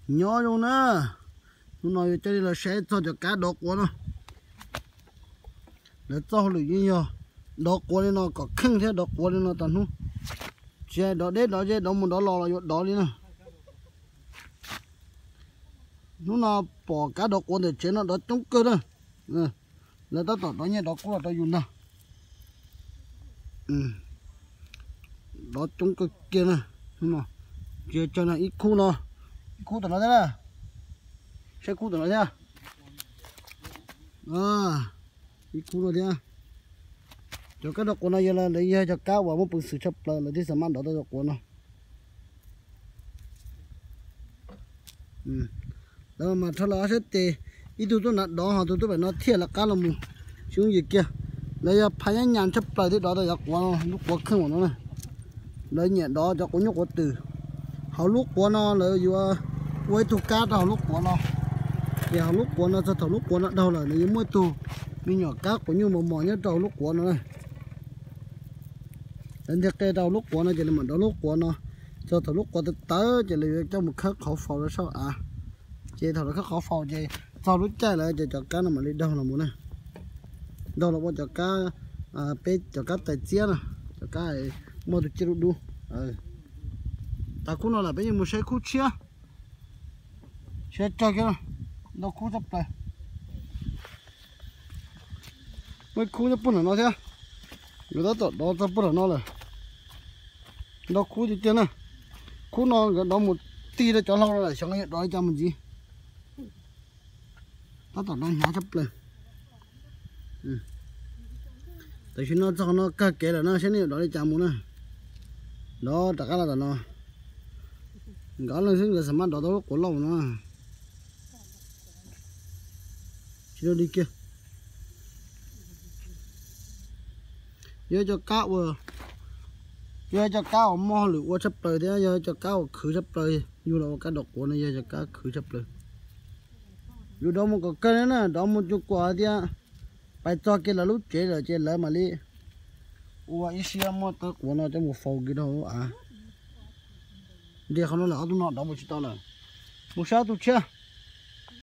Nyob zoo na, hnub no yuav coj nej los saib txog cov kab dov quav no. Lawv txoj hauj lwm yeej yog dov quav li no kom kheej thiab dov quav li no tag hnub. Tsis hais dov deb dov ze dov mus dov los los yuav dov li na. Hnub no pom kab dov quav ntawm tsev no dov coob kawg na. Lawv tab tom dov nyiaj dov kub los rau yus ntag. Dov coob kawg kiag na. Hnub no tsis tsawg na, ib khub no, ib khub tom no thiab na. Saib khub tom no thiab. Ib khub no thiab. Cov kab dov quav no yog lawv yog cov kab uas muaj peev xwm tshaj plaws lawv thiaj xav maj dov tau cov quav no. Lawv mas rho lawv ob sab tes, ib tug tuaj nrad dov ho tus tuaj pem no thiaj lawv qab los mus. Tsis yooj yim kiag, lawv yog phaj nyab nyas tshaj plaws thiaj dov tau cov quav no, lub quav kheej uas no na. Lawv nyiam dov cov quav nyuj quav twm. Hauv lub quav no lawv yuav ua ib tug kab rau hauv lub quav no. Ces hauv lub quav no txog thaum lub quav no daug lawm nws yuav muaj ib tug me nyuam kab quav nyuj mos mos nyob rau hauv lub quav no na. Lawv ntiag qe rau hauv lub quav no ces lawv mam dov lub quav no. Txog thaum lub quav tawv tawv ces lawv yuav coj mus khawb qhov faus rau saum av. Ces thaum lawv khawb qhov faus ces txog lub caij lawm ces cov kab no mam li daug los mus na. Daug los ua cov kab, peb cov kab tais txiab na, cov kab muaj tus ciaj dub dub. Tag khub no lawm peb yuav mus saib khub tshiab. Siab tsawg kiag, ntau khub tshaj plaws. Muaj ib khub nyob puag nram no thiab. Nkawd tab tom dov txog puag nram no lawm. Ntau khub tiag tiag na. Khub no nkawd dov mus tig rau cov hlau lawm, xyov nkawd yuav dov li cas mus ntxiv. Tab tom dov hnyav tshaj plaws. Tam sim no txog qhov no kawg kev lawm na, saib nej yuav dov li cas mus na. Dov rov qab los tom no. Nkawd ob leeg xwb nkawd xav maj dov tau lub quav lauj no. Tsis li kiag. Yog cov kab uas, yog cov kab uas muaj hauj lwm ua tshaj plaws thiab yog cov kab uas khwv tshaj plaws. Yug los ua kab dov quav no yog cov kab khwv tshaj plaws. Yus dov mus kom kawg li na, dov mus cuag kuam hais tias pais txog kiag lawv lub tsev lawm ces lawv mam li ua ib siab muab tawb quav no coj mus faus kiag rau hauv av. Ntiag qhov no lawm, ob tug no dov mus tsis tau lawm. Mus saib ob tug tshiab.